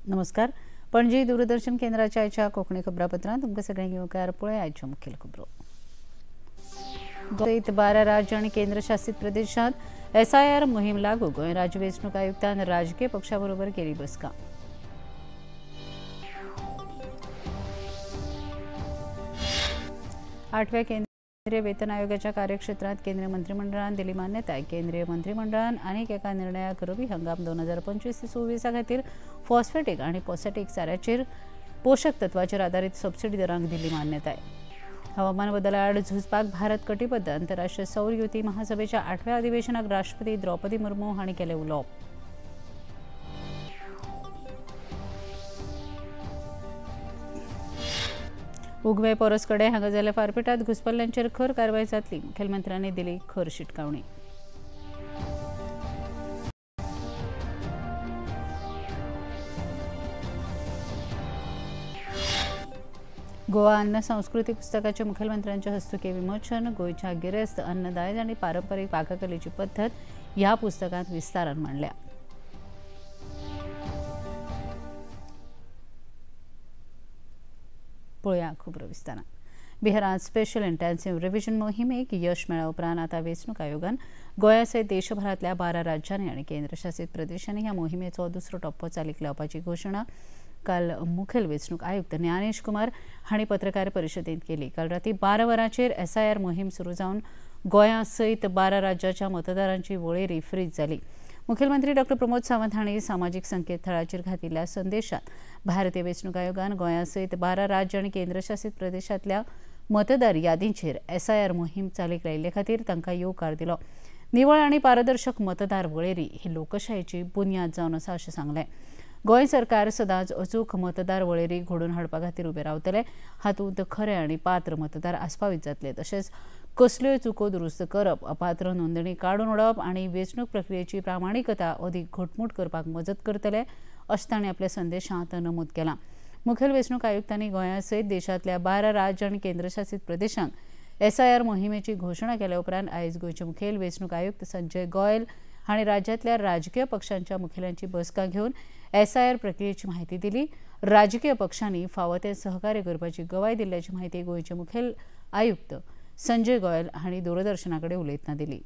नमस्कार. पणजी दूरदर्शन केंद्राच्या आयच्या कोंकणी खबरापत्रांत तुमकां सगळ्यांक येवकार. पळय आयच्यो मुखेल खबरो. सयत 12 राज्य आनी केंद्रशासीत प्रदेशांत एसआयआर मोहीम लागू. गोंय राज्य वेंचणूक आयुक्तान राजकीय पक्षा बरोबर केली बसका. आठव्या केंद्रीय वेतन आयोगाच्या कार्यक्षेत्रात केंद्रीय मंत्रिमंडळान दिली मान्यताय. केंद्रीय मंत्रिमंडळान आनीक एका निर्णयाक रबी हंगाम 2025 ते 26 खातीर फॉस्फेटीक आनी पॉसेटीक चाऱ्याचेर पोशक तत्वाचेर आदारीत सबसिडी दरांक दिली मान्यताय. हवामान बदला आड झुजपाक भारत कटिबद्ध. आंतरराष्ट्रीय सौर युती महासभेच्या 8व्या अधिवेशनाक राष्ट्रपती द्रौपदी मुर्मू हांणी केलें उलोवप. उगवे पोरसकडे हांगा जाल्ल्या फारपेटात घुसपल्ल्यांचेर खर कारवाय जातली. मुखेलमंत्र्यांनी दिली खर शिटकावणी. गोवा अन्न संस्कृती पुस्तकाचे मुखेलमंत्र्यांच्या हस्तुकी विमोचन. गोंयच्या गिरेस्त अन्न दायज आनी पारंपरीक पाककलेची पद्दत ह्या पुस्तकांत विस्तारान मांडल्या. पळोवया खबरो विस्तारान. बिहारांत स्पेशल इंटेन्सिव्ह रिव्हिजन मोहिमेक यश मेळ्ळ्या उपरांत आतां वेंचणूक आयोगान गोंया सयत देशभरांतल्या 12 राज्यांनी आनी केंद्रशासीत प्रदेशांनी ह्या मोहिमेचो दुसरो टप्पो चालीक लावपाची घोशणा काल मुखेल वेंचणूक आयुक्त ज्ञानेश कुमार हांणी पत्रकार परिशदेंत केली. काल राती 12 वरांचेर एसआयआर मोहीम सुरू जावन गोंया सयत 12 राज्याच्या मतदारांची वळेरी फ्रीज जाली. मुखेलमंत्री डॉ प्रमोद सावंत हांणी सामाजीक संकेतथळाचेर घातिल्ल्या संदेशात भारतीय वेंचणूक आयोगान गोंया सयत 12 राज्य आनी केंद्रशासीत प्रदेशांतल्या मतदार यादींचेर एसआयआर मोहीम चालीक लायिल्ले खातीर तांकां येवकार दिलो. निवळ आनी पारदर्शक मतदार वळेरी ही लोकशायेची बुन्याद जावन आसा अशें सांगलें. गोंय सरकार सदांच अचूक मतदार वळेरी घडोवन हाडपा खातीर उबे रावतले. हातूंत खरे आनी पात्र मतदार आस्पावीत जातले. तशेंच कसल्योय चुको दुरुस्त करप, अपात्र नोंदणी काडून उडोवप आनी वेंचणूक प्रक्रियेची प्रामाणिकता अदीक घटमूट करपाक मजत करतले अशें तांणी आपल्या संदेशांत नमूद केलां. मुखेल वेंचणूक आयुक्तांनी गोंया सयत देशांतल्या 12 राज्य आनी केंद्रशासीत प्रदेशांक एसआयआर मोहिमेची घोशणा केल्या उपरांत आयज गोंयचे मुखेल वेंचणूक आयुक्त संजय गोयल हांणी राज्यांतल्या राजकीय पक्षांच्या मुखेल्यांची बसका घेवन एसआयआर प्रक्रियेची म्हायती दिली. राजकीय पक्षांनी फावो तें सहकार्य करपाची गवाय दिल्ल्याची म्हायती गोंयचे मुखेल आयुक्त संजय गोयल हांणी दूरदर्शना कडेन उलयतना दिली.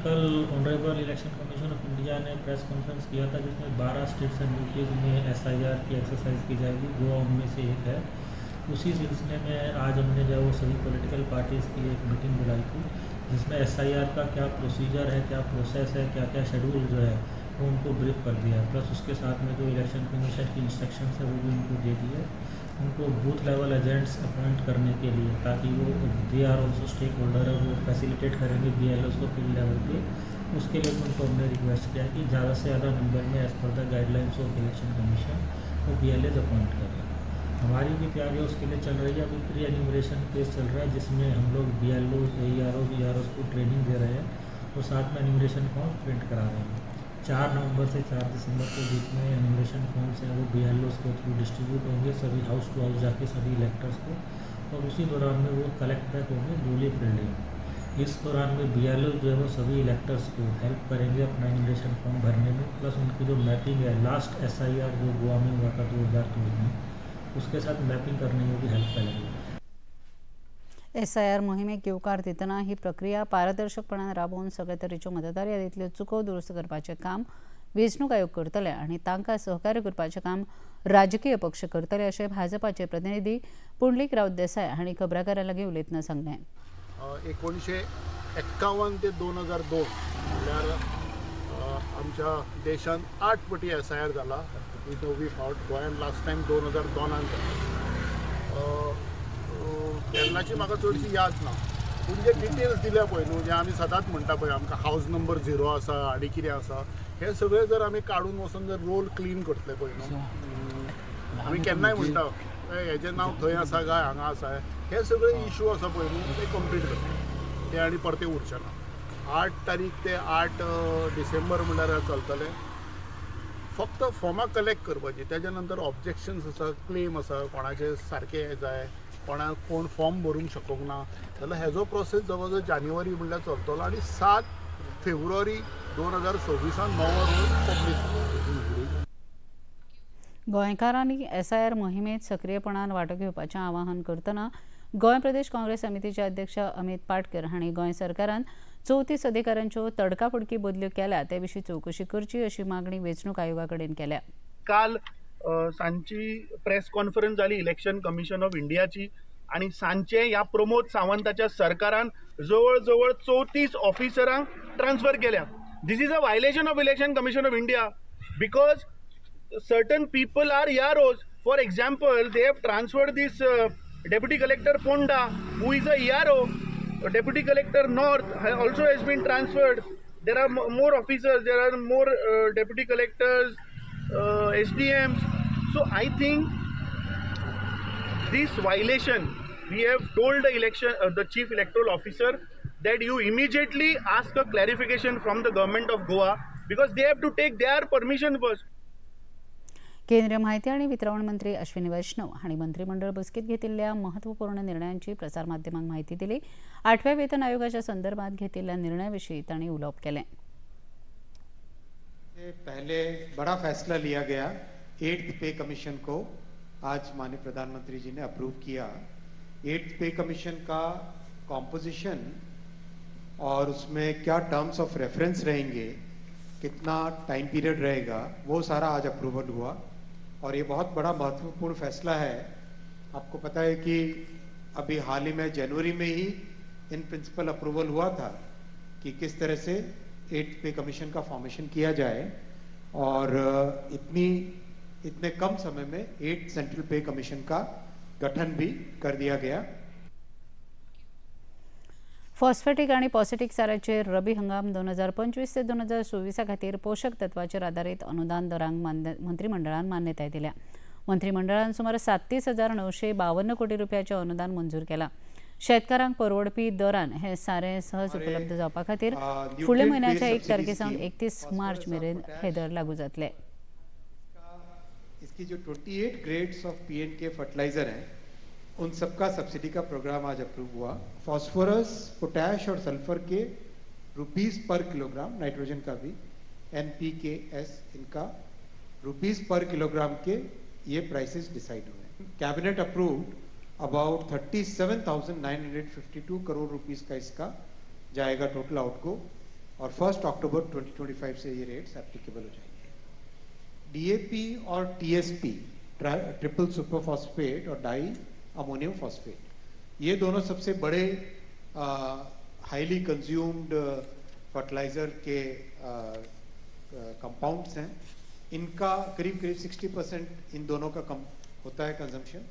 कल honourable election commission of India ने प्रेस कॉन्फ्रेंस किया था जिसमें 12 स्टेट्स एंड यूटीज में एसआईआर की एक्सरसाइज की जाएगी. गोवा उनमें से एक है. उसी सिलसिले में आज हमने जो है वो सभी पॉलिटिकल पार्टीज़ की एक मीटिंग बुलाई थी जिसमें एसआईआर का क्या प्रोसीजर है, क्या प्रोसेस है, क्या क्या शेड्यूल जो है वो उनको ब्रीफ कर दिया है. प्लस उसके साथ में जो इलेक्शन कमीशन की इंस्ट्रक्शंस है वो भी उनको दे दी है. उनको बूथ लेवल एजेंट्स अपॉइंट करने के लिए, ताकि वो they are also stake holder है, वो फैसिलिटेट करेंगे बीएलओस को फील्ड लेवल पे. उसके लिए उनको हमने रिक्वेस्ट किया कि ज़्यादा से ज़्यादा नंबर में as per the guidelines of election commission वो बीएलएस अपॉइंट करें. हमारी भी तैयारी उसके लिए चल रही है. अभी प्री एन्यूमरेशन फेज चल रहा है जिसमें हम लोग बीएलओ, एईआरओ, ईआरओ को ट्रेनिंग दे रहे हैं और साथ में एन्यूमरेशन फॉर्म प्रिंट करा रहे हैं. 4 नवंबर से 4 दिसंबर के बीच में एन्यूमरेशन फॉर्म्स हैं वो बीएलओस के थ्रू डिस्ट्रीब्यूट होंगे सभी हाउस टू हाउस जाके सभी इलेक्टर्स को, और उसी दौरान में वो कलेक्ट बैक होंगे डूली फिल्ड. इस दौरान में बीएलओ जो है वो सभी इलेक्टर्स को हेल्प करेंगे अपना एन्यूमरेशन फॉर्म भरने में. प्लस उनकी जो मैपिंग है लास्ट एसआईआर जो गोवा में हुआ था 2024 में, उसके साथ मैपिंग करने में भी हेल्प करेंगे. एसआयआर मोहिमेक येवकार दितना ही प्रक्रिया पारदर्शकपणान राबोवन सगळे तरेच्यो मतदार यादींतल्यो चुको दुरुस्त करपाचें काम वेंचणूक आयोग करतले आनी तांकां सहकार्य करपाचें काम राजकीय पक्ष करतले अशें भाजपाचे प्रतिनिधी पुंडलीक राऊत देसाय हांणी खबराकारां लागीं उलयतना सांगलें. 1951 ते 2002 म्हणल्यार आमच्या देशांत 8 पटी एसआयआर जाला. ही 9वी फावट. गोंयांत लास्ट टायम 2002 जाला. तेन्नाची म्हाका चडशी याद ना, पूण जे डिटेल्स दिल्या पळय न्हू, जे आमी सदांच म्हणटा पळय आमकां हावज नंबर 0 आसा आनी कितें आसा, हें सगळें जर आमी काडून वचून जर रोल क्लीन करतले पळय न्हू, आमी केन्नाय म्हणटा हेजें नांव थंय आसा काय हांगा आसा, हे सगळे इशू आसा पळय न्हू ते कंप्लीट करतले ते आनी परते उरचे ना. 8 तारीख ते 8 डिसेंबर म्हणल्यार चलतलें. फक्त फॉर्मां कलेक्ट करपाची, तेज्या नंतर ऑब्जेक्शन्स आसा, क्लेम आसा, कोणाचे सारकें जाय कोणाक कोण फॉर्म भरूंक शकूंक ना जाल्यार हेजो प्रोसेस जवळ जवळ जानेवारी म्हणल्यार चलतलो आनी 7 फेब्रुवारी 2026 नवो रोल पब्लीश. गोंयकारांनी SIR मोहिमेंत सक्रियपणान वांटो घेवपाचें आवाहन करतना गोंय प्रदेश काँग्रेस समितीचे अध्यक्ष अमित पाटकर हांणी गोंय सरकारान 34 अधिकाऱ्यांच्यो तडकाफडकी बदल्यो केल्या ते विशीं चवकशी करची अशी मागणी वेंचणूक आयोगा कडेन केल्या. काल सांजची प्रेस कॉन्फरन्स जाली इलेक्शन कमिशन ऑफ इंडियाची आनी सांजचे ह्या प्रमोद सावंताच्या सरकारान जवळ जवळ 34 ऑफिसरांक ट्रान्सफर केल्या. This is a violation of Election Commission of India because certain people are EROs. For example, they have transferred this Deputy Collector Ponda, who is a ERO. Deputy Collector North also has been transferred. There are more officers, there are more Deputy Collectors, SDMs. So I think this violation, we have told the Chief Electoral Officer that you immediately ask a clarification from the government of Goa because they have to take their permission first. केंद्रीय माहिती आणि वितरण मंत्री अश्विनी वैष्णव हांणी मंत्रिमंडळ बसकेत घेतिल्ल्या महत्वपूर्ण निर्णयांची प्रसारमाध्यमांक माहिती दिली. 8व्या वेतन आयोगाच्या संदर्भात घेतिल्ल्या निर्णयाविशीं तांणी उलोवप केलें. पहले बड़ा फैसला लिया गया, 8th पे कमीशन को आज माननीय प्रधानमंत्री जी ने अप्रूव किया. 8th पे कमीशन का कॉम्पोजिशन और उसमें क्या टर्म्स ऑफ रेफरेंस रहेंगे, कितना टाइम पीरियड रहेगा, वो सारा आज अप्रूवल हुआ और ये बहुत बड़ा महत्वपूर्ण फैसला है. आपको पता है कि अभी हाल ही में जनवरी में ही इन प्रिंसिपल अप्रूवल हुआ था कि किस तरह से 8th पे कमीशन का फॉर्मेशन किया जाए और इतने कम समय में 8 सेंट्रल पे कमीशन का गठन भी कर दिया गया. फॉस्फेटिक आणि पॉसेटिक साऱ्याचेर रबी हंगाम 2025 ते 2026 खातीर पोशक तत्वाचेर आदारीत अनुदान दरांक मंत्रिमंडळान मान्यताय दिल्या. मंत्रिमंडळान सुमार 37,952 कोटी रुपयाचें अनुदान मंजूर केलां. शेतकारांक परवडपी दरान हे सारें सहज उपलब्ध जावपा खातीर फुडल्या म्हयन्याच्या 1 तारखे सावन 31 मार्च मेरेन हे दर लागू जातले. इसकी जो 28 ग्रेड्स ऑफ PNK fertiliser हैं उन सबका सब्सिडी का प्रोग्राम आज अप्रूव हुआ. फास्फोरस, पोटैश और सल्फर के रुपीस पर किलोग्राम, नाइट्रोजन का भी NPKS इनका रुपीस पर किलोग्राम के ये प्राइसेस डिसाइड हुए. Cabinet approved about 37,952 crore rupees का इसका जाएगा टोटल आउटगो और 1 अक्टूबर 2025 से ये रेट्स एप्लीकेबल हो जाएंगे. DAP और TSP, triple super phosphate और डाई अमोनियम फॉस्फेट, ये दोनों सबसे बड़े highly consumed fertiliser K compounds हैं. इनका करीब करीब 60% इन दोनों का कम होता है कंजम्पशन.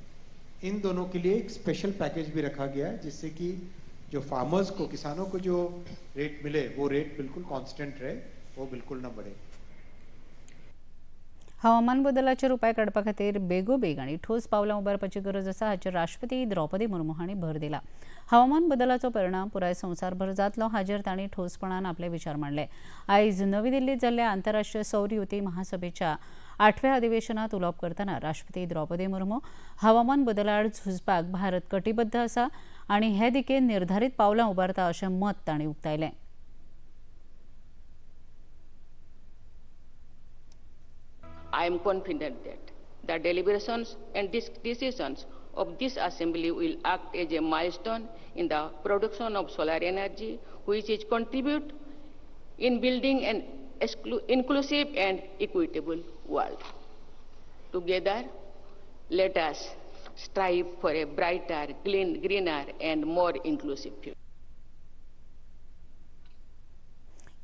इन दोनों के लिए एक स्पेशल पैकेज भी रखा गया है जिससे कि जो फार्मर्स को, किसानों को जो रेट मिले वो रेट बिल्कुल कांस्टेंट रहे, वो बिल्कुल ना बढ़े. हवामान बदलाचेर उपाय काडपा खातीर बेगोबेग आनी ठोस पावलां उबारपाची गरज आसा हाचेर राष्ट्रपती द्रौपदी मुर्मू हांणी भर दिला. हवामान बदलाचो परिणाम पुराय संवसारभर जातलो हाचेर तांणी ठोसपणान आपले विचार मांडले. आयज नवी दिल्लीत जाल्ल्या आंतरराष्ट्रीय सौर युती महासभेच्या 8व्या अधिवेशनात उलोवप करतना राष्ट्रपती द्रौपदी मुर्मू हवामान बदलाआड झुजपाक भारत कटिबद्ध आसा आनी हे दिकेन निर्धारीत पावलां उबारता अशें मत तांणी उक्तायलें. I am confident that the deliberations and decisions of this assembly will act as a milestone in the production of solar energy, which is contribute in building an inclusive and equitable world. Together, let us strive for a brighter, greener, and more inclusive future.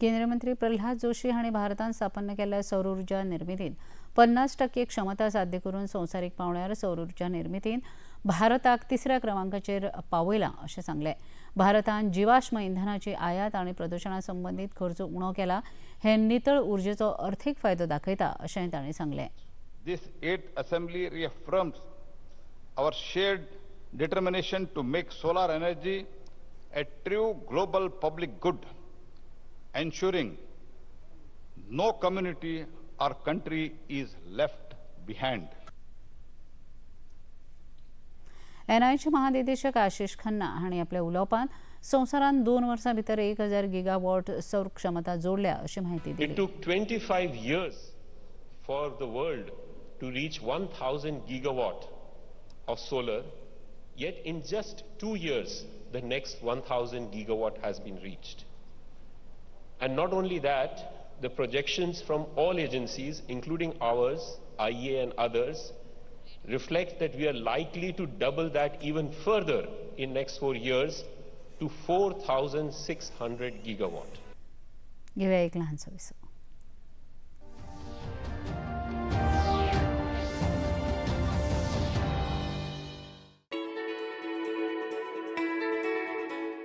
केंद्रीय मंत्री प्रल्हाद जोशी हांणी भारतान स्थापन केल्ल्या सौर ऊर्जा निर्मितीन 50% क्षमता साध्य करून संवसारीक पांवड्यार सौर ऊर्जा निर्मितीन भारताक 3ऱ्या क्रमांकाचेर पावयलां अशें सांगलें. भारतान जीवाश्म इंधनाची आयात आनी प्रदुशणा संबंदीत खर्च उणो केला हे नितळ ऊर्जेचो अर्थीक फायदो दाखयता अशेंय तांणी सांगलें. This 8th assembly reaffirms our shared determination to make solar energy a true global public good, ensuring no community or country is left behind. एनआयचे महानिदेशक आशिष खन्ना हांणी आपल्या उलोवपांत संवसारांत 2 वर्सां भितर 1000 गिगावॉट सौर क्षमता जोडल्या अशी माहिती दिली. It took 25 years for the world to reach 1000 gigawatt of solar, yet in just 2 years the next 1000 gigawatt has been reached. And not only that, the projections from all agencies, including ours, IEA and others, reflect that we are likely to double that even further in next 4 years to 4600 gigawatt. घेऊया एक लहानसा विसव.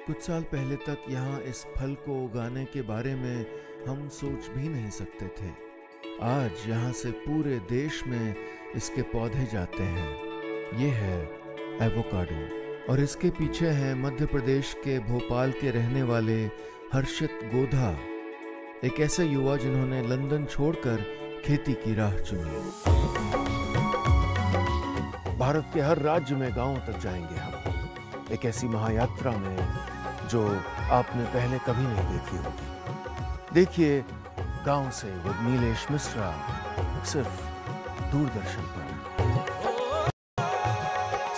कुछ साल पहले तक यहाँ इस फल को उगाने के बारे में हम सोच भी नहीं सकते थे। आज यहाँ से पूरे देश में इसके पौधे जाते हैं। ये है एवोकाडो और इसके पीछे हैं मध्य प्रदेश के भोपाल के रहने वाले हर्षित गोधा, एक ऐसे युवा जिन्होंने लंदन छोड़कर खेती की राह चुनी। भारत के हर राज्य में गांवों तक जाएंगे हम, एक ऐसी महायात्रा में जो आपने पहले कभी नहीं देखी होगी। देखिए गांव से विद नीलेश मिश्रा, सिर्फ दूरदर्शन पर,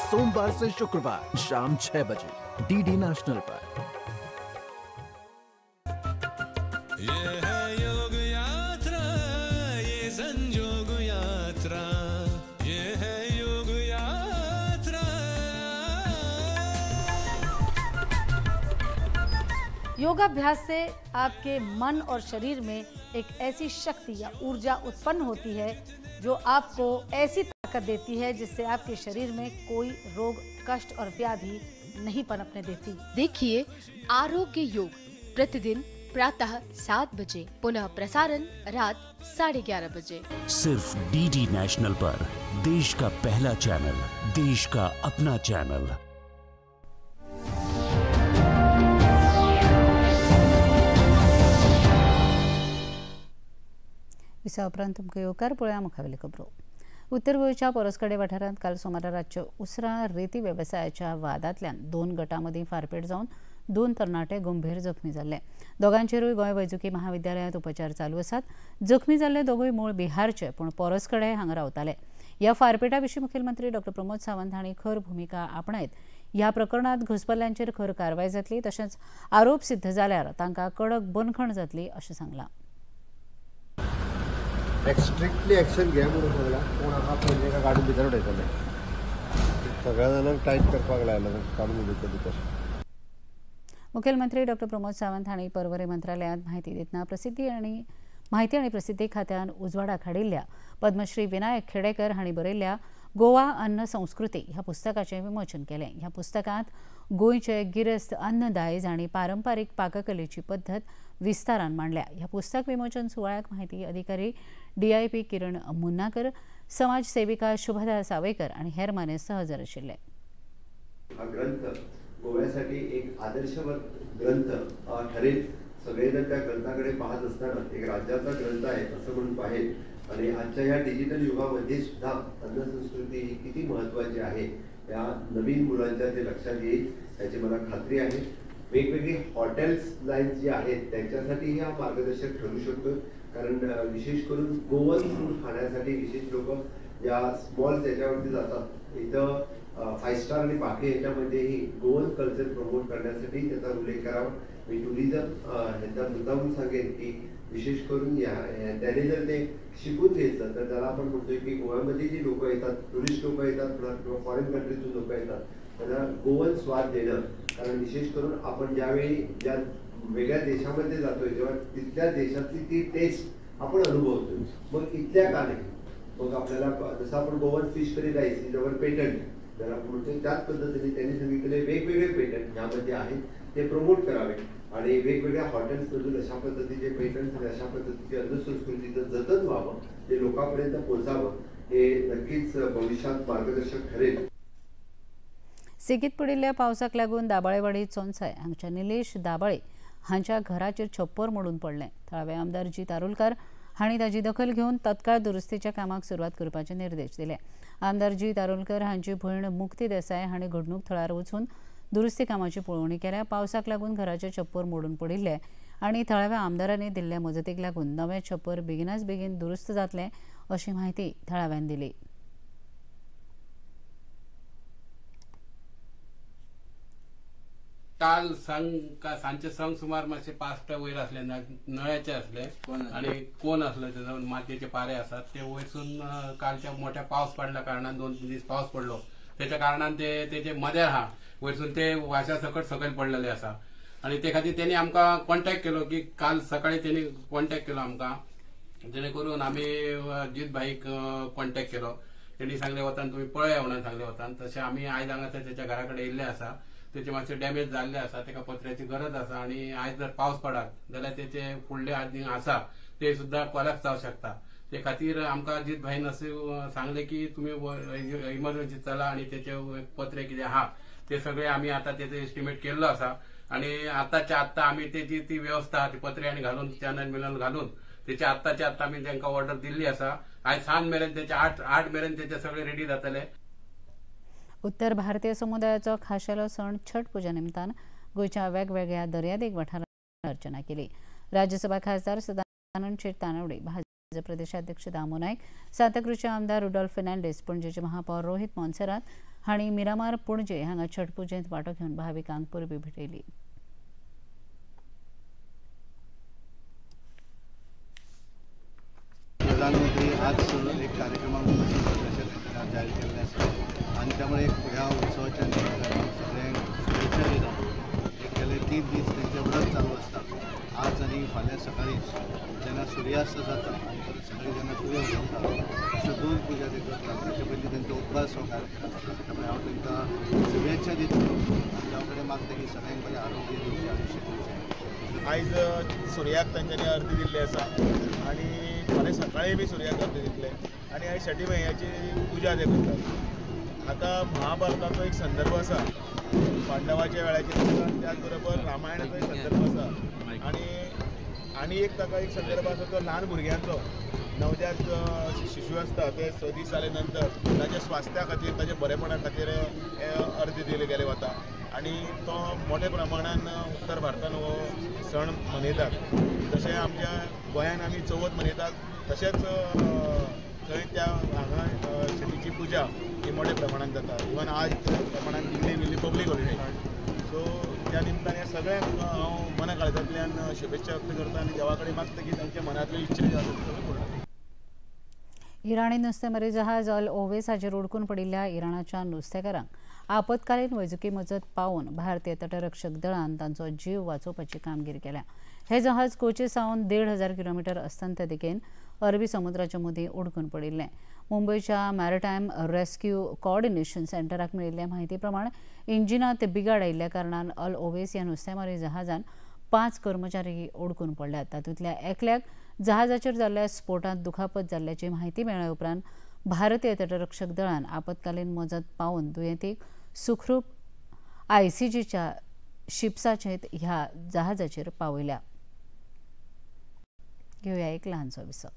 सोमवार से शुक्रवार शाम 6 बजे डीडी नेशनल पर। ये है योग यात्रा, ये संजोग यात्रा, ये है योग यात्रा। योगाभ्यास से आपके मन और शरीर में एक ऐसी शक्ति या ऊर्जा उत्पन्न होती है जो आपको ऐसी ताकत देती है जिससे आपके शरीर में कोई रोग, कष्ट और व्याधि नहीं पनपने देती। देखिए आरोग्य योग प्रतिदिन प्रातः 7 बजे, पुनः प्रसारण रात 11:30 बजे, सिर्फ डीडी नेशनल पर। देश का पहला चैनल, देश का अपना चैनल। विसा उपरांत तुमकां येवकार. पळोवया मुखावेल्यो खबरो. उत्तर गोंयच्या पोरसकडे वाठारांत काल सोमारा रातच्या उसरां रेती वेवसायाच्या वादांतल्यान 2 गटां मदीं फारपेट जावन 2 तरणाटे गंभीर जखमी जाल्ले. दोगांचेरूय गोंय वैजकी महाविद्यालयांत उपचार चालू आसात. जखमी जाल्ले दोगूय मूळ बिहारचे पूण पोरसकडे हांगा रावताले. ह्या फारपेटा विशीं मुखेलमंत्री डॉ प्रमोद सावंत हांणी खर भुमिका आपणायत ह्या प्रकरणांत घुसपल्ल्यांचेर खर कारवाय जातली, तशेंच आरोप सिद्ध जाल्यार तांकां कडक बंदखण जातली अशें सांगलां. स्ट्रिक्टली एक्शन घे म्हणून सांगला. कोण आहा पळय ताका काडून भितर उडयतले, सगळ्या जाणांक टायट करपाक लायला, काडून उडयतले भितर. मुखेलमंत्री डॉ प्रमोद सावंत हांणी परवरे मंत्रालयांत माहिती दितना माहिती आनी प्रसिद्धी खात्यान उजवाडाक हाडिल्ल्या पद्मश्री विनायक खेडेकर हांणी बरयल्ल्या गोवा अन्न संस्कृती ह्या पुस्तकाचें विमोचन केलें. ह्या पुस्तकांत गोंयचे गिरेस्त अन्न दायज आनी पारंपारीक पाककलेची पद्दत विस्तारान मांडल्या. ह्या पुस्तक विमोचन सुवाळ्याक माहिती अधिकारी DIP किरण मुन्नाकर, समाज सेविका शुभदा सावयकर आनी हेर मानेस्त हजर आशिल्ले. हा ग्रंथ गोव्यासाठी एक आदर्शवत ग्रंथ ठरेल. सगळेजण त्या ग्रंथाकडे पाहत असताना एक राज्याचा ग्रंथ आहे असं म्हणून पाहिजे. आणि आजच्या या डिजिटल युगामध्ये सुद्धा अन्नसंस्कृती ही किती महत्त्वाची आहे या नवीन मुलांच्या ते लक्षात येईल याची मला खात्री आहे. वेगवेगळी हॉटेल्स लाईन जी आहेत त्यांच्यासाठीही हा मार्गदर्शक ठरू शकतो. कारण विशेष करून गोवन फूड खाण्यासाठी विशेष लोक या स्मॉल याच्यावरती जातात. इथं 5 स्टार आणि बाकी ह्याच्यामध्येही गोवन कल्चर प्रमोट करण्यासाठी त्याचा उल्लेख करावा. मी टुरिझम ह्यांचा मुद्दामून सांगेन की विशेष करून या त्याने जर ते शिकून घेतलं तर त्याला आपण म्हणतोय की गोव्यामध्ये जी लोक येतात, टुरिस्ट लोक येतात किंवा फॉरेन कंट्रीतून लोक येतात, त्यांना गोवन स्वाद देणं. कारण विशेष करून आपण ज्यावेळी ज्या वेगळ्या देशामध्ये जातोय तेव्हा तिथल्या देशातली ती टेस्ट आपण अनुभवतोय, मग इथल्या का नाही? मग आपल्याला जसं आपण गोवन फिश करी राईस जवळ पेटंट ज्याला आपण म्हणतोय त्याच पद्धतीने त्यांनी सांगितलेले वेगवेगळे पेटंट ह्यामध्ये आहेत ते प्रमोट करावे आणि वेगवेगळ्या हॉटेल्समधून अशा पद्धतीचे पेटंट्स आणि अशा पद्धतीची अन्नसंस्कृतीचं जतन व्हावं, ते लोकांपर्यंत पोहोचावं, हे नक्कीच भविष्यात मार्गदर्शक ठरेल. सेगीत पडिल्ल्या पावसाक लागून दाबाळेवाडी चोनसाय हांगच्या निलेश दाबाळे हांच्या घराचेर छप्पर मोडून पडलें. थळावे आमदार जी तारुलकार हांणी ताची दखल घेवन तत्काळ दुरुस्तीच्या कामाक सुरवात करपाचे निर्देश दिले. आमदार जीत आरोलकर हांची भयण मुक्ती देसाय हांणी घडणूक थळार वचून दुरुस्ती कामाची पळोवणी केल्या. पावसाक लागून घराचे छप्पर मोडून पडिल्ले आनी थळाव्या आमदारांनी दिल्ल्या मजतीक लागून नवें छप्पर बेगिनाच बेगीन दुरुस्त जातलें अशी म्हायती थळाव्यान दिली. काल सांजचे संग सुमार मातशे 5 वयर आसले, नळ्याचे आसले आणि कोण आसलो तेजो मातयेचे पारे आसात ते वयरसून कालच्या मोठ्या पावस पडल्या कारणान 2-3 दीस पावस पडलो तेच्या कारणान ते तेजे मदेर आहा वयरसून ते वाशा सकट सकयल पडलेले आसा आणि ते खातीर तेणी आमकां कॉन्टेक्ट केलो की काल सकाळी तेणी कॉन्टेक्ट केलो आमकां, जेणे करून आमी जीत भाईक कॉन्टेक्ट केलो. तेणी सांगले वतान तुमी पळया म्हणून सांगले वतान, तशें आमी आयज हांगासर तेच्या घरा कडेन येयल्ले आसा. तेचे मातशे डॅमेज जाल्ले आसा, तेका पत्र्याची गरज आसा आणि आयज जर पावस पडत जाल्यार तेचे फुडले आदीं आसा ते सुद्दां कोलॅप्स जावंक शकता. ते खातीर आमकां जीत भाईन अशें सांगलें की तुमी इमर्जन्सी चला आणि तेचे पत्रे कितें आहा ते सगळे आमी आतां तेचे एस्टिमेट केल्लो आसा आणि आतांच्या आत्तां आमी तेची ती वेवस्था ती पत्रे आनी घालून चॅनल मिनल घालून तेचे आत्ताच्या आत्तां आमी तांकां ऑर्डर दिल्ली आसा. आयज सांज मेरेन तेचे 8 मेरेन तेचे सगळे रेडी जातले. उत्तर भारतीय समुदायाचो खाशेलो सण छठ पुजा निमतान गोंयच्या वेगवेगळ्या दर्यादेग वाठारांत अर्चना केली. राज्यसभा खासदार सदानंद शेट तानावडे, भाजप प्रदेशाध्यक्ष दामू नायक, सांताक्रूजचे आमदार रुडॉल्फ फेर्नांडीस, पणजेचे महापौर रोहित मोन्सेरात हांणी मिरामार पणजे हांगा छठ पुजेंत वांटो घेवन भाविकांक परबी भेटयली. प्रधानमंत्री आज एक कार्यक्रमाक उपस्थित अशें जाहीर केल्लें आसा आनी त्यामुळे ह्या उत्सवाच्या निमित्तान सगळ्यांक शुभेच्छा दिता. एक गेले 3 दीस तेंचें व्रत चालू आसता. आज आनी फाल्यां सकाळी जेन्ना सुर्यास्त जाता आनी परत सकाळी जेन्ना सूर्य उगवता अश्यो 2 पुजा ते करतात. ताचे पयलीं तेंचो उपवास हो कार्यक्रम आसता. त्यामुळे हांव तांकां शुभेच्छा दिता आनी देवा कडेन मागता की सगळ्यांक बरें आरोग्य दिवचें, आयुश्य दिवचें. आयज सुर्याक तांच्यांनी अर्दी दिल्ली आसा आनी फाल्यां सकाळी बी सुर्याक अर्दी दितले आनी आयज छठी मैयाची पुजा ते करतात. आतां महाभारताचो एक संदर्भ आसा, पांडवाच्या वेळाचेर आसा, त्याच बरोबर रामायणाचो एक संदर्भ आसा आनी आनी एक ताका एक संदर्भ आसा तो ल्हान भुरग्यांचो, नवजात शिशू आसता ते 6 दीस जाले नंतर ताच्या स्वास्थ्या खातीर, ताच्या बरेपणा खातीर अर्दी दिले गेले वता आनी तो मोठ्या प्रमाणान उत्तर भारतान हो सण मनयतात. तशें आमच्या गोंयान आमी चवथ मनयतात, तशेंच थंय त्या हांगा छठीची पुजा ही मोठ्या प्रमाणान जाता. इवन आज प्रमाणान दिल्ली बिल्ली पब्लीक हॉलिडे, सो त्या निमतान ह्या सगळ्यांक हांव मना काळजांतल्यान शुभेच्छा व्यक्त करता आनी देवा कडेन मागता की तांच्या मनांतल्यो इच्छा ज्यो आसा त्यो पूर्ण. इराणी नुस्तेमारी जहाज अल ओवेस हाचेर उडकून पडिल्ल्या इराणाच्या नुस्तेकारांक आपत्कालीन वैजकी मजत पावोवन भारतीय तटरक्षक दळान तांचो जीव वाचोवपाची कामगिरी केल्या. हे जहाज कोची सावन 1500 किलोमिटर अस्तंत दिकेन अरबी समुद्राच्या मदीं उडकून पडिल्लें. मुंबयच्या मॅरिटायम रेस्क्यू कोऑर्डिनेशन सेंटराक मेळिल्ल्या म्हायती प्रमाण इंजिनांत बिगाड आयिल्ल्या कारणान अल ओवेस ह्या नुस्तेमारी जहाजान 5 कर्मचारी उडकून पडल्यात. तातूंतल्या एकल्याक जहाजाचेर जाल्ल्या स्फोटांत दुखापत जाल्ल्याची म्हायती मेळ्ळ्या उपरांत भारतीय तटरक्षक दळान आपत्कालीन मजत पावोवन दुयेंतीक सुखरूप आयसीजीच्या शिपसाचेर ह्या जहाजाचेर पावयल्या. घेवया एक ल्हानसो विसव.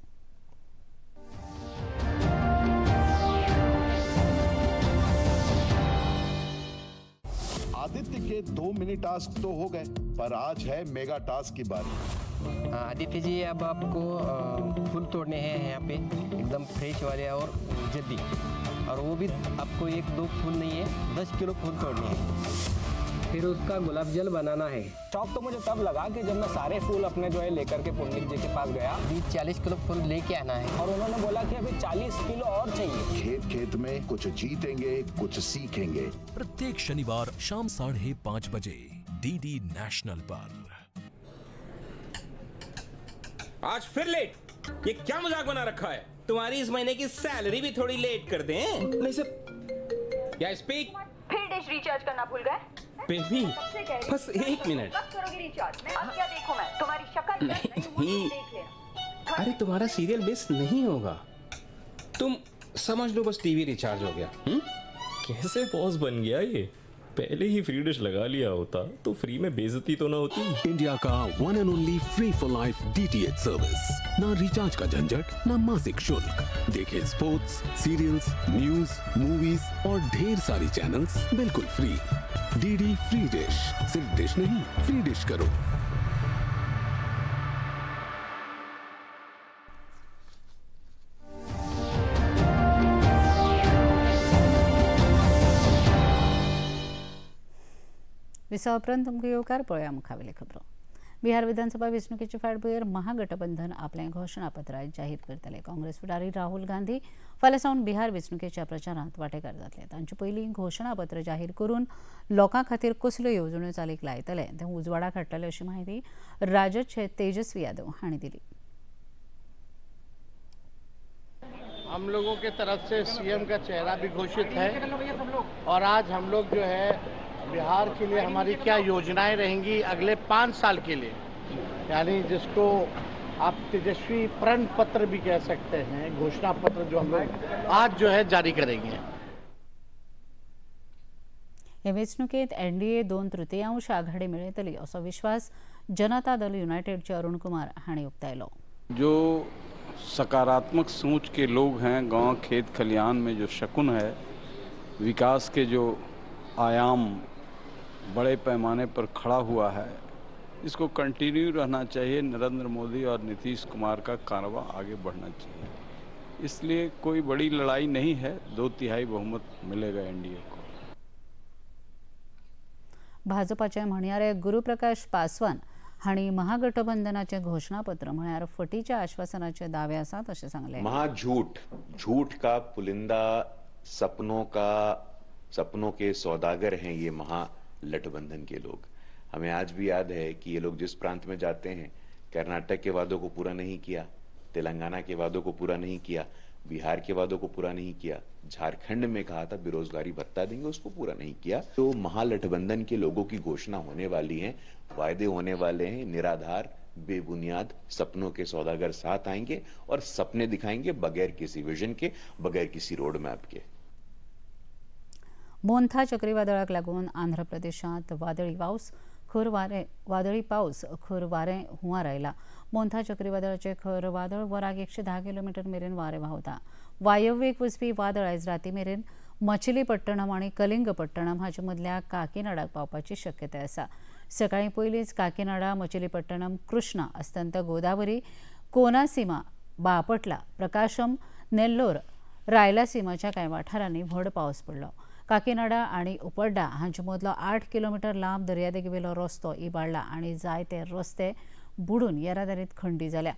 आदित्य के 2 मिनी टास्क तो हो गए, पर आज है मेगा टास्क की बारी। आदित्य जी, अब आपको फूल तोड़ने हैं यहाँ पे, एकदम फ्रेश वाले और जल्दी, और वो भी आपको 1-2 फूल नहीं है, 10 किलो फूल तोड़ने हैं। फिर उसका गुलाब जल बनाना है। शौक तो मुझे तब लगा कि जब मैं सारे फूल अपने जो है लेकर के पुण्डित जी के पास गया। 20-40 किलो फूल लेके आना है और उन्होंने बोला कि अभी 40 किलो और चाहिए। खेत खेत में कुछ जीतेंगे कुछ सीखेंगे। प्रत्येक शनिवार शाम 5:30 बजे डीडी नेशनल पर। आज फिर लेट, ये क्या मजाक बना रखा है? तुम्हारी इस महीने की सैलरी भी थोड़ी लेट कर दें। नहीं सर, या स्पीक। फिर डिश रिचार्ज करना भूल गए? बेबी, बस 1 मिनट। कब करोगी रिचार्ज? मैं अब क्या देखूं? मैं तुम्हारी शक्ल नहीं। अरे तुम्हारा सीरियल मिस नहीं होगा, तुम समझ लो, बस टीवी रिचार्ज हो गया। कैसे बॉस बन गया ये? पहले ही फ्री डिश लगा लिया होता तो फ्री में बेइज्जती तो ना होती। इंडिया का 1 and only free for life DTH service. ना रिचार्ज का झंझट, ना मासिक शुल्क। देखें स्पोर्ट्स, सीरियल्स, न्यूज, मूवीज और ढेर सारी चैनल्स बिल्कुल फ्री। डीडी फ्री डिश, सिर्फ डिश नहीं, फ्री डिश करो। विसा उपरांत तुमकां येवकार. पळोवया मुखावेले खबरो. बिहार विधानसभा वेंचणुकेचे फाटभुंयेर महागठबंधन आपलें घोशणापत्र जाहीर करतले. काँग्रेस फुडारी राहुल गांधी फाल्यां सावन बिहार वेंचणुकेच्या प्रचारांत वांटेकार जातले. तांचे पयलीं घोशणापत्र जाहीर करून लोकां खातीर कसल्यो येवजण्यो चालीक लायतले तें उजवाडाक हाडटले अशी म्हायती राजदचे तेजस्वी यादव हांणी दिली. हम लोगों के तरफ से सीएम का चेहरा भी घोषित है और आज हम लोग जो है बिहार के लिए हमारी क्या योजनाएं रहेंगी अगले 5 साल के लिए, यानी जिसको आप तेजस्वी प्रण पत्र भी कह सकते हैं, घोषणा पत्र जो हम लोग आज जो है जारी करेंगे। हे वेंचणुकेंत एनडीए 2/3 आघाडी मेळयतली असो विश्वास जनता दल युनायटेडचे अरुण कुमार हांणी उक्तायलो। जो सकारात्मक सोच के लोग हैं, गांव खेत खलिहान में जो शकुन है, विकास के जो आयाम बड़े पैमाने पर खड़ा हुआ है, इसको कंटिन्यू रहना चाहिए। नरेंद्र मोदी और नीतीश कुमार का कारवां आगे बढ़ना चाहिए। इसलिए कोई बड़ी लड़ाई नहीं है, 2/3 बहुमत मिलेगा एनडीए को। भाजपाचे म्हणयारे गुरुप्रकाश पासवान हांणी महागठबंधनाचे घोषणापत्र म्हळ्यार फटीच्या आश्वासनाचे दावे आसात अशें सांगलें। महाझूठ, झूठ का पुलिंदा, सपनों के सौदागर हैं ये महागठबंधन के लोग। हमें आज भी याद है कि ये लोग जिस प्रांत में जाते हैं, कर्नाटक के वादों को पूरा नहीं किया, तेलंगाना के वादों को पूरा नहीं किया, बिहार के वादों को पूरा नहीं किया, झारखंड में कहा था बेरोजगारी भत्ता देंगे, उसको पूरा नहीं किया। तो महागठबंधन के लोगों की घोषणा होने वाली है, वायदे होने वाले हैं, निराधार बेबुनियाद सपनों के सौदागर साथ आएंगे और सपने दिखाएंगे बगैर किसी विजन के, बगैर किसी रोड मैप के। मोंथा चक्रीवादळाक लागून आंध्र प्रदेशांत वादळी पावस खर वारें हुंवार आयला। मोंथा चक्रीवादळाचें खर वादळ वराक 110 किलोमिटर मेरेन वारें व्हांवता। वायव्येक वचपी वादळ आयज राती मेरेन मछलीपट्टणम आनी कलिंगपट्टणम हाचे मदल्या काकीनाडाक पावपाची शक्यताय आसा। सकाळीं पयलींच काकीनाडा, मछलीपट्टणम, कृष्णा, अस्तंत गोदावरी, कोनासीमा, बापटला, प्रकाशम, नेल्लोर, रायलासीमाच्या कांय वाठारांनी व्हड पावस पडलो। काकीनाडा आनी उपड्डा हांचे मदलो 8 किलोमिटर लांब दर्यादेगेवेलो रस्तो इबाडला आनी जायते रस्ते बुडून येरादारीत खंडी जाल्या।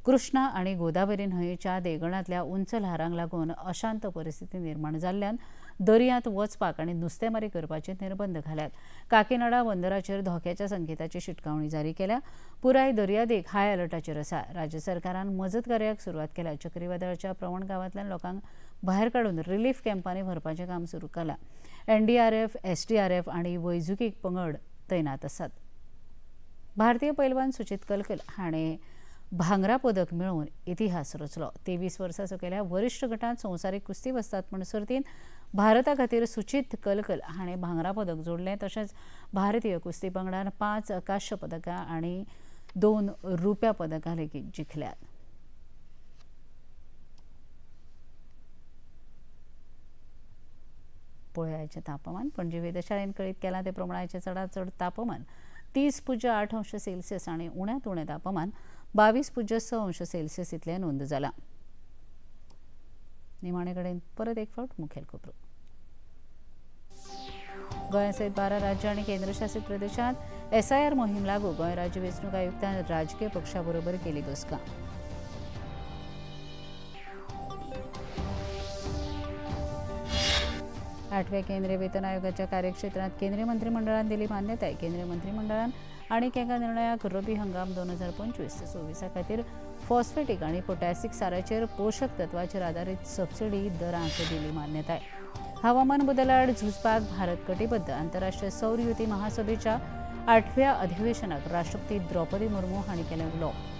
कृष्णा आनी गोदावरी न्हंयेच्या देगणांतल्या उंच ल्हारांक लागून अशांत परिस्थिती निर्माण जाल्ल्यान दर्यांत वचपाक आनी नुस्तेमारी करपाचे निर्बंध घाल्यात। काकीनाडा बंदराचेर धोक्याच्या संकेताची शिटकावणी जारी केल्या। पुराय दर्यादेग हाय अलर्टाचेर आसा। राज्य सरकारान मजत कार्याक सुरवात केल्या। चक्रीवादळाच्या प्रवण गांवांतल्यान लोकांक भायर काडून रिलीफ कॅम्पांनी व्हरपाचें काम सुरू केलां। एनडीआरएफ, एसडीआरएफ आनी वैजकी पंगड तैनात आसात। भारतीय पैलवान सुचित कलकल हाणें भांगरा पदक मेळोवन इतिहास रचलो। 23 वर्सां सकयल्या वरिश्ठ गटांत संवसारीक कुस्ती वस्तादपण सर्तींत भारता खातीर सुचित कलकल हाणें भांगरा पदक जोडलें। तशेंच भारतीय कुस्ती पंगडान 5 कांस्य पदकां आनी 2 रुप्या पदकां लेगीत जिखल्यात। पळोवयाचें तापमान. पणजी वेधशाळेन कळीत केलां ते प्रमाणाचें चडांत चड तापमान 30.8 अंश सेल्सियस आनी उण्यांत उणें तापमान 22.6 अंश सेल्सियस इतलें नोंद जालां. निमाणे कडेन परत एक फावट मुखेल खबरो. गोंया सयत 12 राज्यां आनी केंद्रशासित प्रदेशांत एसआयआर मोहीम लागू. गोंय राज्य वेंचणूक आयुक्तान राजकीय पक्षा बरोबर केली बसका. आठव्या केंद्रीय वेतन आयोगाच्या कार्यक्षेत्रात केंद्रीय मंत्रिमंडळान दिली मान्यताय. केंद्रीय मंत्रिमंडळान आनीक एका निर्णयाक रबी हंगाम 2025 ते 26 खातीर फॉस्फेटीक आनी पोटॅसीक साराचेर पोशक तत्वाचेर आदारीत सबसिडी दरांक दिली मान्यताय. हवामान बदलाआड झुजपाक भारत कटिबद्ध. आंतरराष्ट्रीय सौर युती महासभेच्या 8व्या अधिवेशनाक राष्ट्रपती द्रौपदी मुर्मू हांणी केलें उलोवप.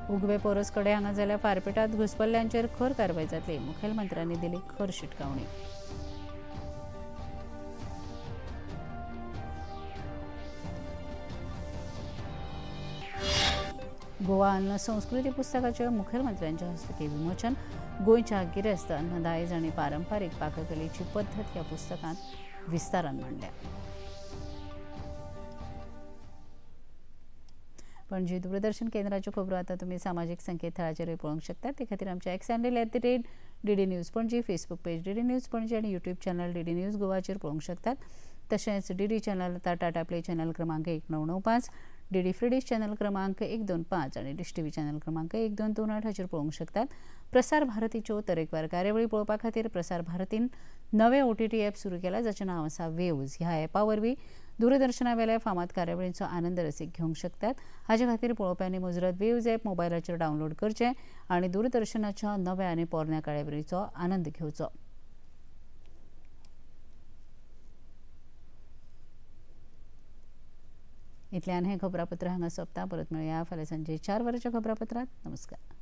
उगवे पोरस कडे हांगा जाल्या फारपेटात घुसपल्ल्यांचेर खर कारवाय जातली. मुखेलमंत्र्यांनी दिली खर शिटकावणी. गोवा अन्न संस्कृती पुस्तकाचे मुखेलमंत्र्यांच्या हस्तुकीं विमोचन. गोंयच्या गिरेस्त अन्न दायज आनी पारंपारीक पाककलेची पद्दत ह्या पुस्तकांत विस्तारान मांडल्या. पणजी दूरदर्शन केंद्राच्यो खबरो आतां तुमी सामाजीक संकेतथळाचेरूय पळोवंक शकतात. ते खातीर आमच्या X handle @DD News Panaji, Facebook page DD News Panaji आनी यूट्यूब चॅनल DD news गोवाचेर पळोवंक शकतात. तशेंच DD channel आतां टाटा प्ले चॅनल क्रमांक 1995, DD free dish channel क्रमांक 125 आनी डिश टीव्ही चॅनल क्रमांक 1228 हाचेर पळोवंक शकतात. प्रसार भारतीच्यो तरेकवार कार्यावळी पळोवपा खातीर प्रसार भारतीन नवे OTT app सुरू केला जाचें नांव आसा वेव्ज. ह्या ॲपा वरवीं दूरदर्शना वेल्या फामाद कार्यावळींचो आनंद रसीक घेवंक शकतात. हाचे खातीर पळोवप्यांनी मुजरत वेव्ज ॲप मोबायलाचेर डावनलोड करचें आनी दूरदर्शनाच्या नव्या आनी पोरण्या कार्यावळीचो आनंद घेवचो. इतल्यान हें खबरापत्र हांगा सोंपता. परत मेळया फाल्यां सांजे 4 वरांच्या खबरापत्रांत. नमस्कार.